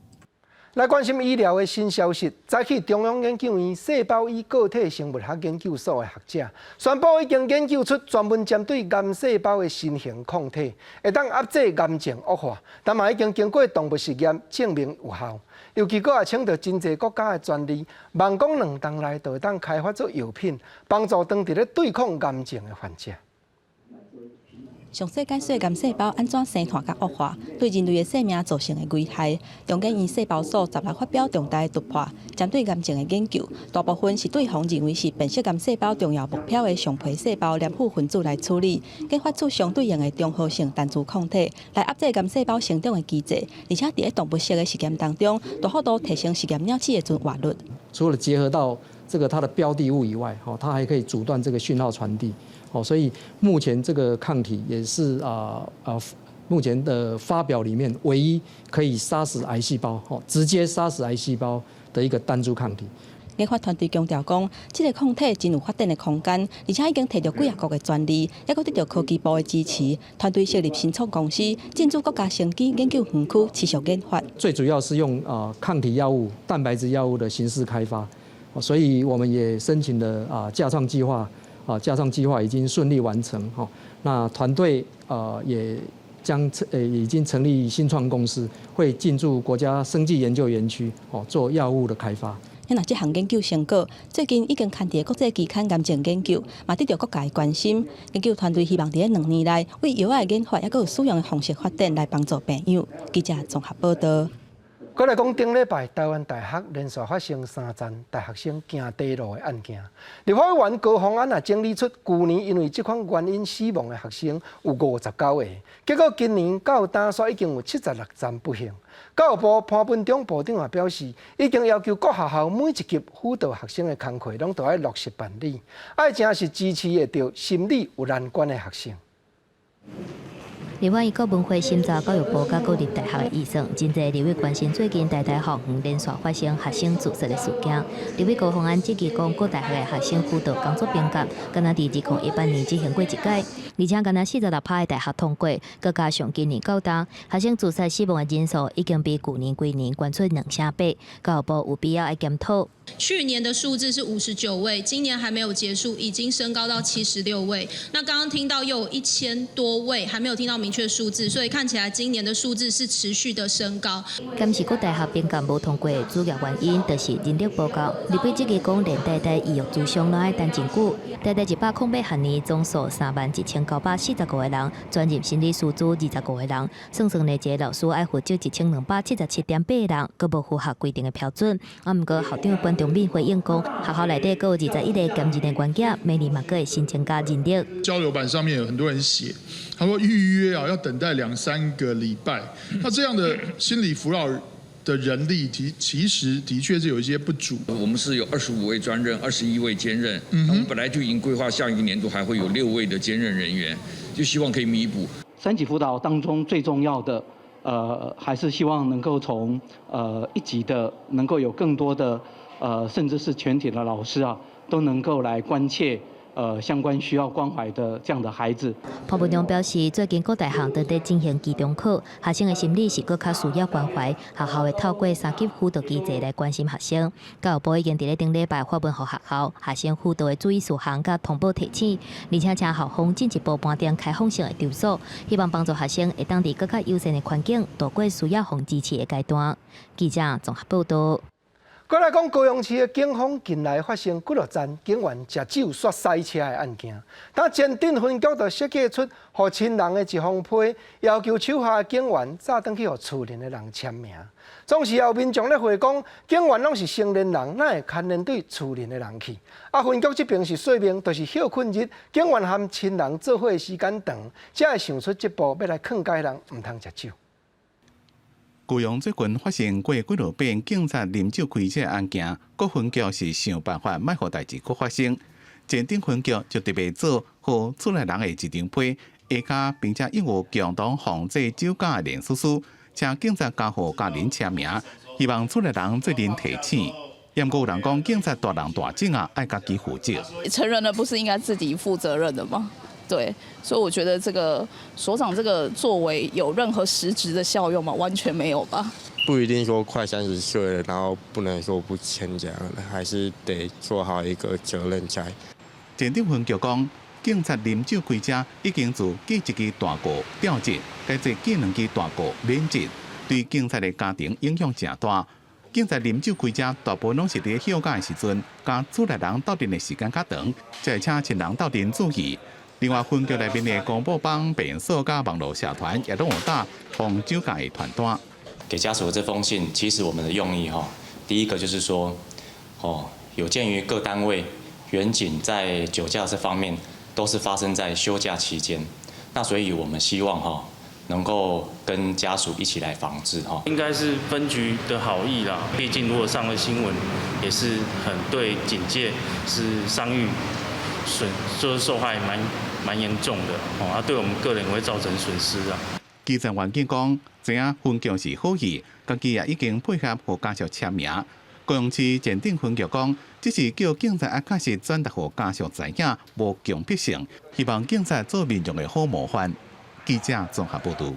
來關心醫療的新消息，早起中央研究院細胞與個體生物學研究所的學者宣布，已經研究出專門針對癌細胞的新型抗體，會當壓制癌症惡化，但嘛已經經過動物實驗證明有效。尤其閣也請著真濟國家的專利，望講2冬內就會當開發出藥品，幫助當佇咧對抗癌症的患者。詳細解說癌細胞按怎生湠佮惡化，對人類的生命造成的危害。中研院細胞所16發表重大突破，針對癌症的研究，大部分是對予認為是辨識癌細胞重要目標的上皮細胞黏附分子來處理，研發出相對應的中和性單株抗體，來壓制癌細胞成長的機制。而且佇咧動物性的實驗當中，大幅度提升實驗鳥鼠的存活率。除了結合到這個它的標的物以外，它還可以阻斷這個訊號傳遞。哦，所以目前這個抗體也是目前的發表裡面唯一可以殺死癌細胞，哦，直接殺死癌細胞的一個單株抗體。研發團隊強調講，這個抗體真有發展的空間，而且已經提著幾仔國的專利，猶閣得著科技部的支持。團隊設立新創公司，進駐國家生技研究園區，持續研發。最主要是用抗體藥物、蛋白質藥物的形式開發，所以我們也申請了架創計劃。架創計劃已經順利完成，哈，那團隊也將已經成立新創公司，會進駐國家生技研究園區，哦，做藥物的開發。那這項研究成果最近已經刊佇國際期刊《癌症研究》，嘛得著各界關心。研究團隊希望佇咧2年內，為藥仔的研發，猶閣有使用的方式發展來幫助病友。記者綜合報導。閣來講，頂禮拜台灣大學連續發生三欉大學生行短路的案件。立法委員高虹安也整理出，舊年因為這款原因死亡的學生有59個，結果今年到今煞已經有76欉不幸。教育部潘文忠部長也表示，已經要求各學校每一級輔導學生的工課，攏著愛落實辦理，愛誠實支持會著心理有難關的學生。立法院國文會審查教育部佮國立大學的預算，真濟立委關心最近台大校園連續發生學生自殺的事件。立委高虹安質疑講，各大學的學生輔導工作評鑑，敢若佇2018年執行過一屆，而且敢若46%的大學通過，閣加上今年到今，學生自殺死亡的人數已經比舊年規年懸出2成8，教育部有必要愛檢討。去年的數字是59位，今年還沒有結束，已經升高到76位。那剛剛聽到又有1000多位，還沒有聽到明確數字，所以看起來今年的數字是持續的升高。檢視各大學評鑑無通過的主要原因，就是人力無夠。立委質疑講，連台大醫藥諮商攏愛等真久。台大108學年總數31,945個人，專任心理師資25個人，算算呢，一个老師愛負責1277.8個人，閣無符合規定的標準。啊，毋過校長關長敏回應講，學校內底閣有21個兼任的員警，每年嘛閣會新增加人力。交流板上面有很多人寫，他說預約啊要等待兩三個禮拜，那這樣的心理輔導的人力其實的確是有一些不足。我們是有25位專任，21位兼任。嗯，我們本來就已經規劃下一個年度還會有6位的兼任人員，就希望可以彌補。三級輔導當中最重要的，還是希望能夠從一級的能夠有更多的，甚至是全體的老師啊，都能夠來關切相關需要關懷的這樣的孩子。潘文忠表示，最近各大學都在進行期中考，學生的心理是閣較需要關懷。學校會透過三級輔導機制來關心學生。教育部已經佇咧頂禮拜發文予學校，學生輔導的注意事項佮通報提醒，而且請校方進一步搬定開放性的場所，希望幫助學生會當佇閣較友善的環境度過需要予支持的階段。記者綜合報道。過來講，高雄市的警方近來發生幾落棧警員食酒煞賽車的案件。當前鎮分局就設計出予親人的一封批，要求手下的警員早轉去予厝內的人簽名。總是有民眾咧回講，警員攏是成年人，哪會牽連對厝內的人去？啊，分局這邊是說明，就是歇睏日，警員和親人做伙時間長，才會想出這步欲來勸誡人毋通食酒。高雄最近發生過幾落遍警察啉酒開車案件，各分局是想辦法莫予代誌閣發生。前鎮分局就特別做予厝內人的一張批，下跤並且印有共同防制酒駕的連署書，請警察交予家人簽名，希望厝內人做陣提醒。毋過有人講，警察大人大種啊，愛家己負責。成人了不是應該自己負責任的嗎？對，所以我覺得這個所長這個作為有任何實質的效用嗎？完全沒有吧。不一定說快30歲了，然後不能說不簽這樣，還是得做好一個責任在。前鎮分局講，警察啉酒開車已經自記一支大過調職，改做記兩支大過免職，對警察的家庭影響誠大。警察啉酒開車，大部分攏是佇歇假的時陣，佮厝內人鬥陣的時間較長，才會請親人鬥陣注意。另外，分局內面的公布板、便所佮網路社團也攏有打防酒駕的傳單。給家屬的這封信，其實我們的用意哈，第一個就是說，哦，有鑑於各單位員警在酒駕這方面都是發生在休假期間，那所以我們希望哈，能夠跟家屬一起來防治哈。應該是分局的好意啦，畢竟如果上了新聞，也是很對警界是商譽損，就是受害蠻嚴重的，哦，啊，對我們個人會造成損失啊。基層員警講，知影分局是好意，家己也已經配合予家屬簽名。高雄市前鎮分局講，只是叫警察啊，確實轉達予家屬知影，無強迫性，希望警察做民眾的好模範。記者綜合報導。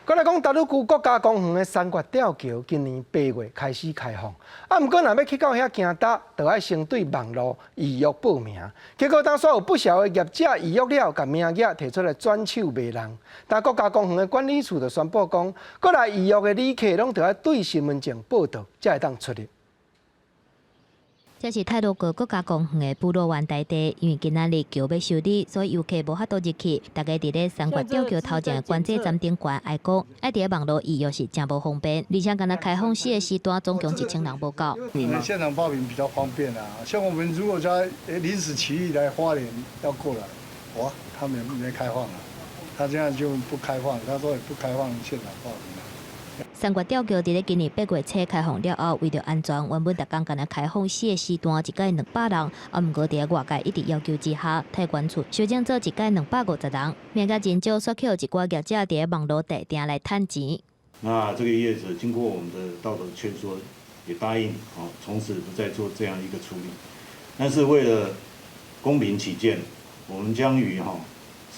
過來講，大武區國家公園的山岳吊橋今年8月開始開放，啊，毋過若欲去到遐行搭，就愛先對網路預約報名。結果當煞有不少的業者預約了，共名額提出來轉手賣人。但國家公園的管理處就宣布講，過來預約的旅客攏著愛對身份證報到，才會當出入。這是太魯閣國家公園的不落灣台地，因為今仔日橋欲修理，所以遊客無法度入去。大家佇咧山岳吊橋頭前的觀測站頂懸，愛講愛佇咧網路預約是誠無方便，而且干焦開放四个時段，總共1000人無夠。你們現場報名比較方便啊，像我們如果在臨時起意來花蓮要過來，哇，他們沒開放啊，他這樣就不開放，他說也不開放現場報名。山岳吊橋佇咧今年8月初開放了後，為著安全，原本逐工干焦開放四個時段，一改200人，啊，毋過佇咧外界一直要求之下，太管處修正做一改250人，名額真少，煞去予一寡業者佇咧網路預訂來趁錢。那這個業者經過我們的道德勸說，也答應哦，從此不再做這樣一個處理。但是為了公平起見，我們將於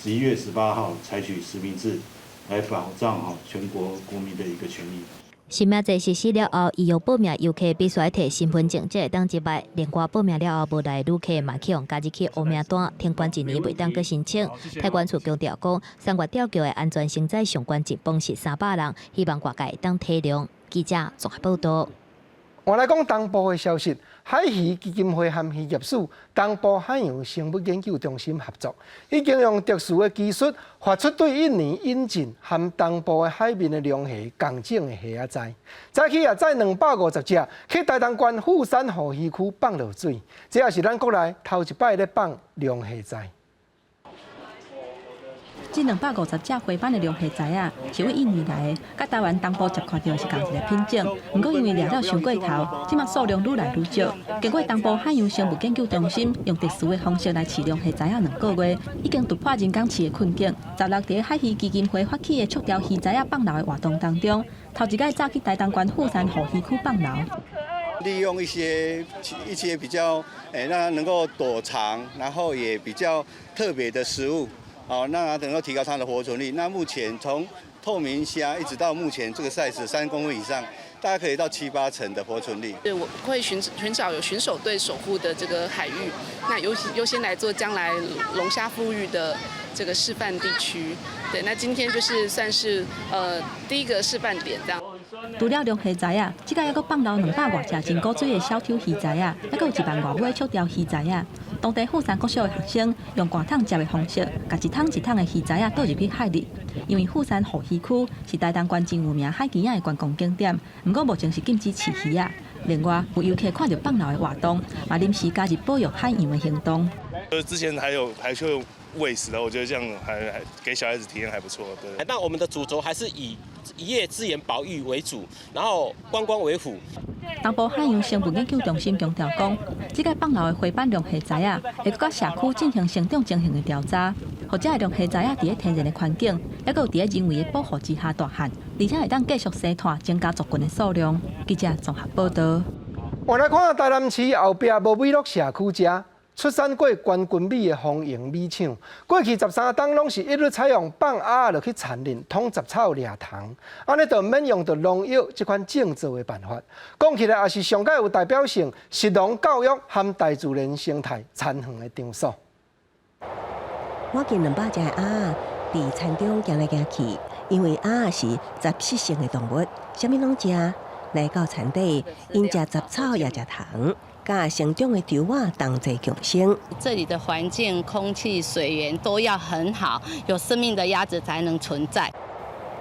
11月18號採取實名制。來保障全國國民的一個權益。實名制實施了後，預約報名遊客必須愛提身份證，才會當入來。另外報名了後無來的旅客嘛去予加入去黑名單，停關一年袂當閣申請。太管處強調講，山岳吊橋的安全承載上懸一磅是300人，希望外界會當體諒。記者綜合報道。我來講東部的消息，海魚基金會和漁業署東部海洋生物研究中心合作，已經用特殊的技術發出對印尼引進和東部的海面的龍蝦仝種的蝦仔崽。早起也載250隻去台東縣富山護漁區放落水，這也是咱國內頭一擺咧放龍蝦崽。這250隻花斑的龍蝦仔仔，是佇印尼來的，佮台灣東部接看著是仝一个品種。毋過因為掠了傷過頭，這馬數量愈來愈少。經過東部海洋生物研究中心用特殊的方式來飼龍蝦仔仔2個月，已經突破人工飼的困境。16佇海魚基金會發起的觸釣魚仔仔放流的活動當中，頭一擺走去台東縣富山護漁區放流。利用一些比較讓它能夠躲藏，然後也比較特別的食物，哦，讓它能夠提高它的活存率。那目前從透明蝦一直到目前這個 size 3公分以上，大概可以到七八成的活存率。對，我會尋找有巡守隊守護的這個海域，那優先來做將來龍蝦復育的這個示範地區。對，那今天就是算是第一個示範點這樣。除了龍蝦仔仔，這擺猶閣放流200外隻真古錐的小丑魚仔仔，猶閣有1萬外尾觸釣魚仔仔。當地富山國小的學生用罐桶接的方式，共一桶一桶的魚仔仔倒入去海裡。因為富山護漁區是台東縣真有名海墘仔的觀光景點，毋過目前是禁止飼魚仔。另外，有遊客看著放流的活動，嘛臨時加入保育海洋的行動。之前還有還去餵食的，我覺得這樣還給小孩子體驗還不錯。對。但我們的主軸還是以漁業資源保育為主，然後觀光為輔。東部海洋生物研究中心強調講，這個放流的花斑龍蝦仔仔，會閣佮社區進行成長情形的調查，予這个龍蝦仔仔佇咧天然的環境，猶閣有佇咧人為的保護之下大漢，而且會當繼續生湠，增加族群的數量。記者綜合報導。換來看台南市後壁無尾鹿社區遮出產過冠軍米的豐榮米廠，過去13冬攏是一律採用放鴨仔落去田裡捅雜草掠蟲，按呢就毋免用著農藥這款種作的辦法。講起來也是上蓋有代表性，食農教育和大自然生態田園的場所。我見200隻鴨仔佇田中行來行去，因為鴨仔是雜食性的動物，啥物攏食。來到田底，𪜶食雜草也食蟲。佮成長的稻仔同齊共生。這裡的環境、空氣、水源都要很好，有生命的鴨子才能存在。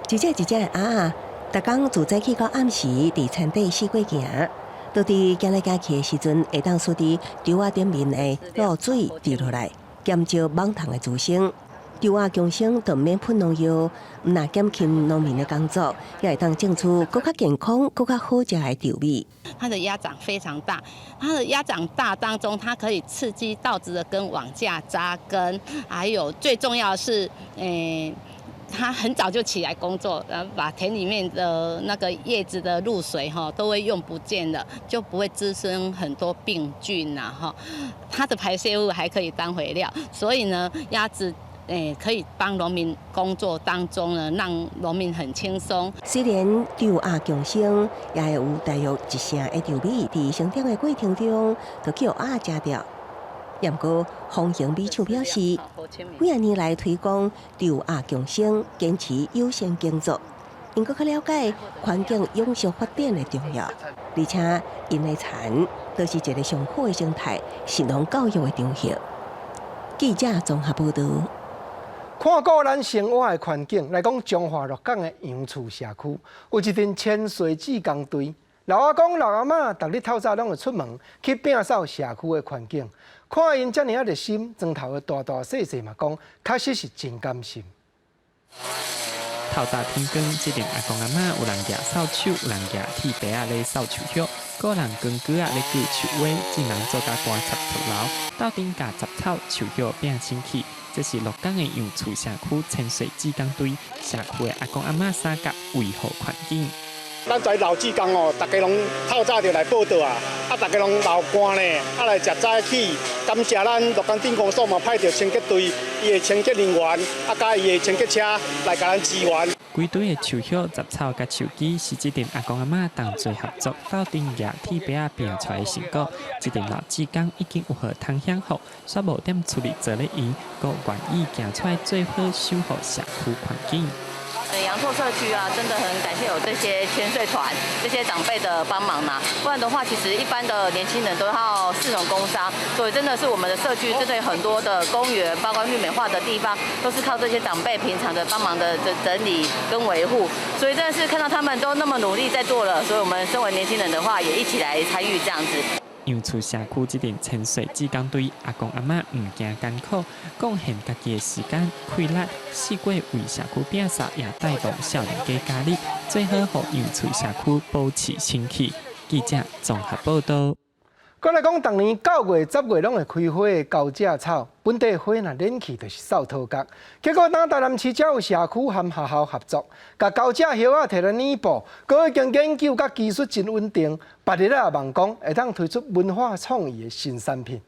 一隻一隻的鴨仔，逐工自早起到暗時，佇田底四界行，都佇行來行去的時陣，會當欶佇稻仔頂面的露水滴落來，減少蠓蟲的滋生。稻仔共生就毋免噴農藥，毋但減輕農民的工作，也會當種出閣較健康、閣較好食的稻米。它的鴨掌非常大，它的鴨掌大當中，它可以刺激稻子的根往下扎根，還有最重要的是，它很早就起來工作，然後把田裡面的那個葉子的露水哈都會用不見了，就不會滋生很多病菌呐哈。它的排泄物還可以當肥料，所以呢，鴨子可以幫農民工作當中呢，讓農民很輕鬆。雖然稻鴨共生，也會有大約一成的稻米佇生長的過程中，就予鴨食著。毋過，豐榮米廠表示，幾仔年來推廣稻鴨共生，堅持友善耕作，𪜶閣較了解環境永續發展的重要，而且𪜶的田都是一个上好的生態，食農教育的場域。記者綜合報導。看過咱生活的環境來講，彰化鹿港的楊厝社區有一陣千歲志工隊，老阿公、老阿嬤，逐日透早攏會出門去摒掃社區的環境，看𪜶遮爾仔熱心，莊頭的大大細細嘛講，確實是真甘心。透早天光，這陣阿公阿嬤有人舉掃帚，有人舉鐵笆仔咧掃樹葉，閣有人扛鋸仔咧鋸樹尾，眾人做甲乾插出流，鬥陣共雜草樹葉摒清氣。這是鹿港的楊厝社區千歲志工隊，社區的阿公阿嬤相佮維護環境。咱遮老志工哦，逐家攏透早就來報到啊，啊，逐家攏流汗呢，啊來食早起，感謝咱鹿港鎮公所嘛派著清潔隊，伊的清潔人員，啊佮伊的清潔車來共咱支援。規堆的樹葉、雜草佮樹枝，是這陣阿公阿嬤同齊合作，鬥陣舉鐵笆仔拚出來的成果。這陣老志工已經有予通享福，煞無踮厝裡坐咧閒，閣願意行出來做伙守護社區環境。楊厝社區啊，真的很感謝有這些千歲團、這些長輩的幫忙嘛。不然的話，其實一般的年輕人都要士農工商，所以真的是我們的社區真的有很多的公園，包括綠美化的地方，都是靠這些長輩平常的幫忙的整理跟維護。所以真的是看到他們都那麼努力在做了，所以我們身為年輕人的話，也一起來參與這樣子。楊厝社區這陣潛水志工隊，阿公阿嬤毋驚艱苦，貢獻家己的時間、氣力，四過為社區摒掃，也帶動少年家加入，做好予楊厝社區保持清氣。記者綜合報道。閣來講，逐年9月、10月攏會開花的高蔗草，本地花若染去就是掃討角。結果，當台南市才有社區和學校合作，共高蔗葉仔摕來染布，閣已經研究佮技術真穩定，別日仔望講會當推出文化創意的新產品。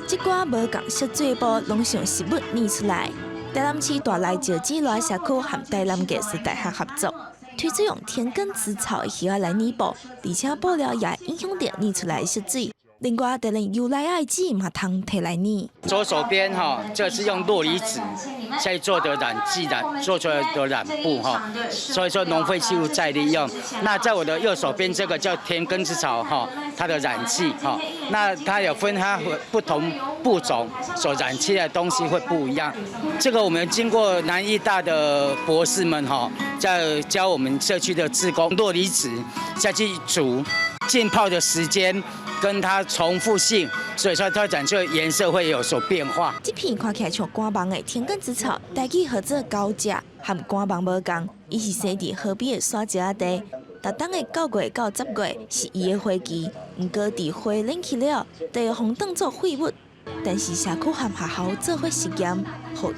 這寡無仝色水布攏是用植物染出來。台南市大內石子荋社區和台南藝術大學合作，推出用田埂紫草的葉仔來染布，而且布料也影響著染出來的色水。另外，就連牛奶仔的紙嘛通提來染。左手邊哈，這是用酪梨籽在做的染劑染做出來的染布哈，所以說農廢棄物再利用。那在我的右手邊這個叫田根子草哈，它的染劑哈，那它有分它不同布種所染出來的東西會不一樣。這個我們經過南藝大的博士們哈，在教我們社區的志工酪梨籽下去煮浸泡的時間。跟它重複性，所以說它染出顏色會有所變化。這片看起來像肝芒的田埂紫草，台語號做高蔗，和肝芒無仝，伊是生佇河邊的沙石仔地。逐冬的9月到10月是伊的花期，毋過佇花染去了，就會予當做廢物。但是社區和學校做伙實驗，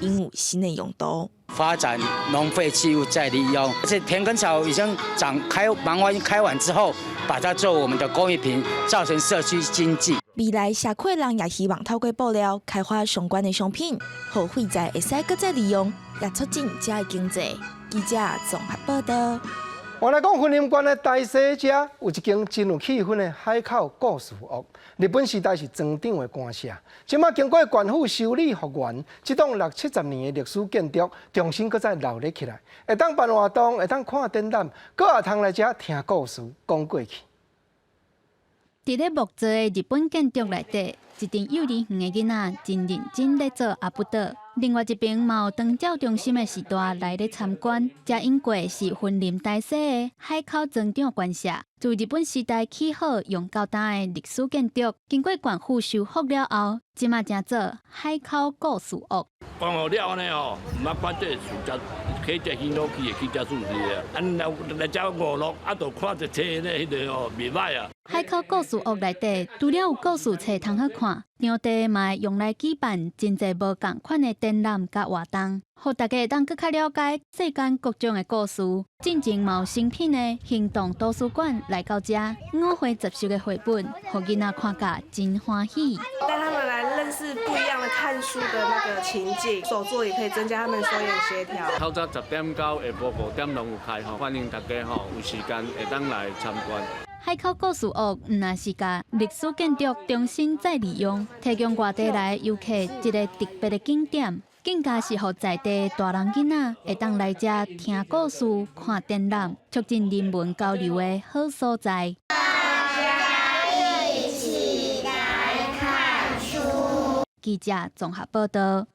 予𪜶有新的用途。發展農廢棄物再利用，而且田埂草已經長開忙完開完之後，把它做我們的工藝品，造成社區經濟。未來社區人也希望透過布料開發相關的商品，予廢材會使閣再利用，也促進遮的經濟。記者綜合報道。我來講，雲林縣的大溪遮有一間真有氣氛的海口故事屋。日本時代是莊長的官舍，這馬經過縣府修理復原，這棟六七十年的歷史建築重新閣再鬧熱起來，會當辦活動，會當看展覽，閣也通來遮聽故事、講過去。佇咧木造的日本建築內底，一陣幼兒園的囡仔真認真咧做阿不倒。另外一邊嘛有長照中心的序大來咧參觀，遮經過是雲林大溪的海口莊長官舍，自日本時代起好用到今的歷史建築，經過縣府修復了後，這馬成做海口故事屋。講好了按呢吼，毋捌看這個樹遮起這興落去的起遮樹是啊，啊來來遮娛樂，啊，就看一冊咧彼个吼，袂䆀啊。海口故事屋內底，除了有故事冊通好看，場地嘛會用來舉辦真濟無仝款的展覽佮活動，予大家會當閣較了解世間各種的故事。進前嘛有誠品的行動圖書館來到遮，五花十色的繪本，予囡仔看甲真歡喜。帶他們來認識不一樣的看書的那個情境，手作也可以增加他們手眼協調。透早10點到下晡5點攏有開吼，歡迎大家吼有時間會當來參觀。海口故事屋毋但是共歷史建築重新再利用，提供外地來遊客一个特別的景點，更加是予在地大人囡仔會當來遮聽故事、看展覽，促進人文交流的好所在。大家一起來看書。記者綜合報道。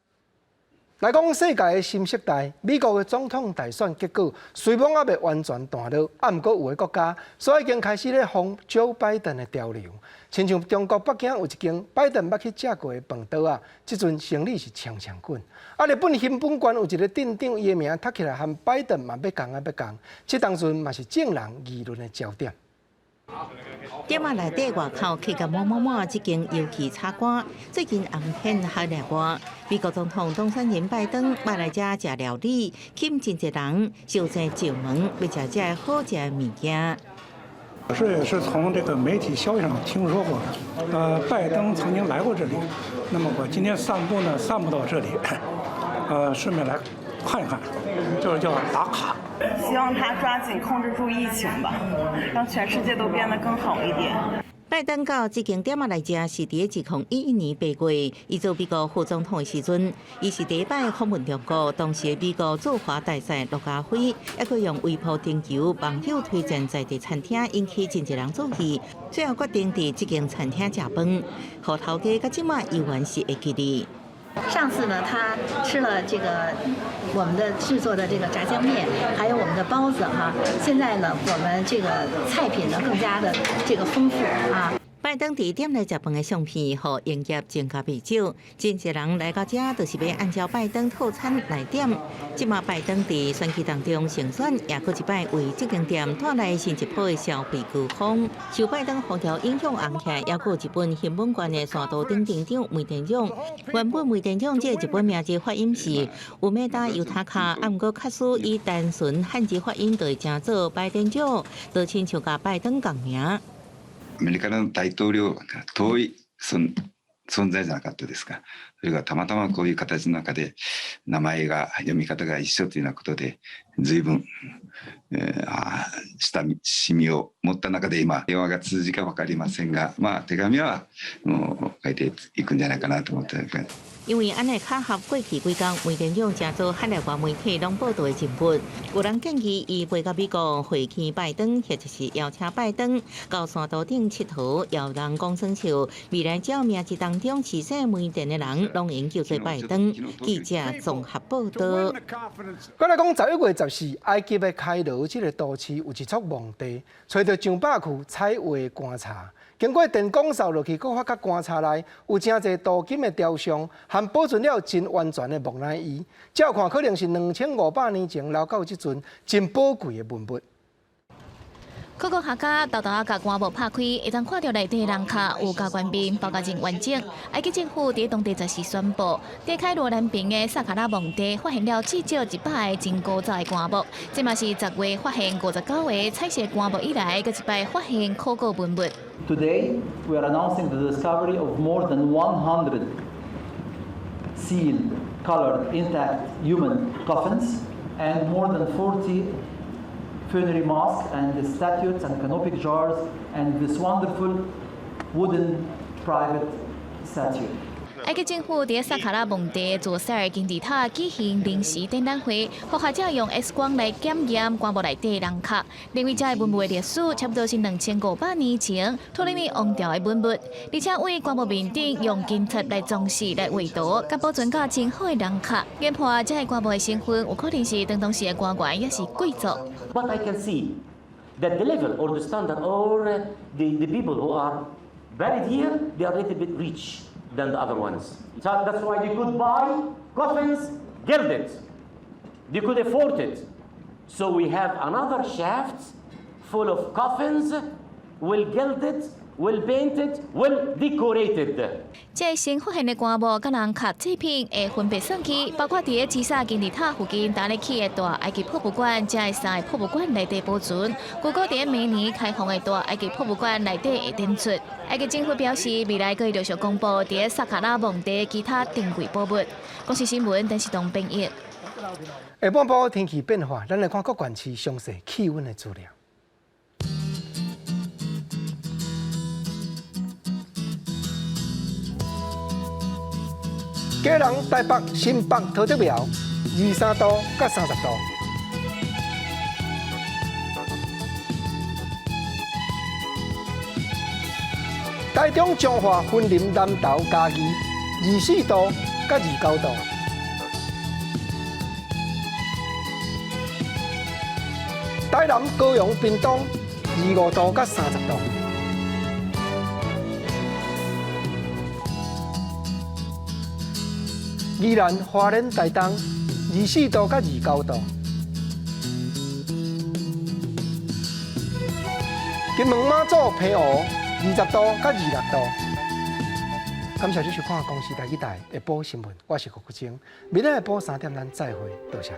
來講世界的新時代，美國的總統大選結果雖罔猶未完全斷落，啊，毋過有的國家所以已經開始咧仿 Joe Biden 的潮流。親像中國北京有一間拜登捌去食過的飯桌仔，這陣生理是衝衝滾。啊，日本熊本縣有一个鎮長，伊的名讀起來和拜登嘛欲仝仔欲仝，這當陣嘛是眾人議論的焦點。店仔內底外口客甲滿滿滿，這間尤其餐館最近紅遍海內外。美國總統當選人拜登捌來遮食料理，吸引真濟人，相爭上門欲食這好食的物件。我是也是從這個媒體消息上聽說過，拜登曾經來過這裡。那麼我今天散步呢，散步到這裡，順便來看一看，就是叫打卡。希望他抓緊控制住疫情吧，讓全世界都變得更好一點。拜登到這間店仔來食是佇2011年8月，伊做美國副總統的時陣，伊是第一擺訪問中國。當時的美國駐華大使駱家輝，猶閣用微博徵求網友推薦在地餐廳，引起真濟人注意。最後決定佇這間餐廳食飯，予頭家到這馬猶原是會記得。上次呢，他吃了這個我們的製作的這個炸醬麵，還有我們的包子哈。現在呢，我們這個菜品呢更加的這個豐富啊。拜登佇店內食飯的相片，予營業增加袂少。真濟人來到遮，就是欲按照拜登套餐來點。這馬拜登佇選舉當中勝選，也閣一擺為這間店帶來新一波的消費高峰。受拜登風潮影響紅起來，猶閣有日本熊本縣的山道頂町長梅田長。原本梅田長這個日本名字發音是烏梅達尤塔卡，啊，毋過假使以單純漢字發音，就會成做拜登長，就親像佮拜登仝名。アメリカの大統領が遠い存存在じゃなかったですか。それがたまたまこういう形の中で名前が読み方が一緒というようなことで随分、親しみを持った中で今電話が通じか分かりませんが、まあ手紙はもう書いていくんじゃないかなと思って。因為按呢巧合過去幾工，梅田長成做海內外媒體攏報導的人物，有人建議伊飛到美國會見拜登，或者是邀請拜登到山道頂𨑨迌，有人講耍笑，未來只要名字當中是姓梅田的人，攏會叫做拜登。記者綜合報導。過來講，11月14，埃及的開羅這个都市有一處墓地，揣著上百具彩畫棺材。經過電光掃落去，閣發覺棺材內有誠濟鍍金的雕像，和保存了真完全的木乃伊。照看可能是2500年前留到這陣真寶貴的文物。考古學家沓沓仔共棺木拍開，會當看著內底人跤有加官兵，包括真完整。埃及政府佇當地十四宣布，佇開羅南邊的薩卡拉墓地發現了至少100個真古早的棺木，這嘛是10月發現59個彩色棺木以來，閣一擺發現考古文物。 Today we are announcing the discovery of more than 100 sealed, colored, intact human coffins and more than 40 funerary masks and the statues and canopic jars and this wonderful wooden private statue. 埃及政府佇薩卡拉墓地左塞爾金字塔舉行臨時展覽會，予學者用 X 光來檢驗棺木內底人跤，認為這个文物的歷史差不多是2500年前托勒密王朝的文物，而且對棺木面頂用金漆來裝飾來畫圖，佮保存甲真好的人跤，研判這个棺木的身份有可能是當時的官員，抑是貴族。 But I can see that the level or the standard or the people who are buried here, they are a little bit rich than the other ones. So that's why they could buy coffins gilded. They could afford it. So we have another shaft full of coffins, well gilded, well painted, well decorated. 這新發現的棺木佮人跤製品會分別送去，包括佇咧金薩金字塔附近呾咧起的大埃及博物館，這个三个博物館內底保存。據估佇明年開放的大埃及博物館內底會展出。埃及政府表示，未來閣會陸續公布佇咧薩卡拉墓地其他珍貴寶物。公視新聞電視東編譯。下半晡天氣變化，咱來看各縣市詳細氣溫的資料。基隆、台北、新北、桃竹苗，23度到30度。台中、彰化、雲林、南投、嘉義，24度到29度。台南、高雄、屏東，25度到30度。宜蘭、花蓮、台東，24度到29度。金門、馬祖、澎湖，20度到26度。感謝你收看《公視台語台》下晡新聞，我是郭國晶。明仔下晡3點，咱再會，多謝。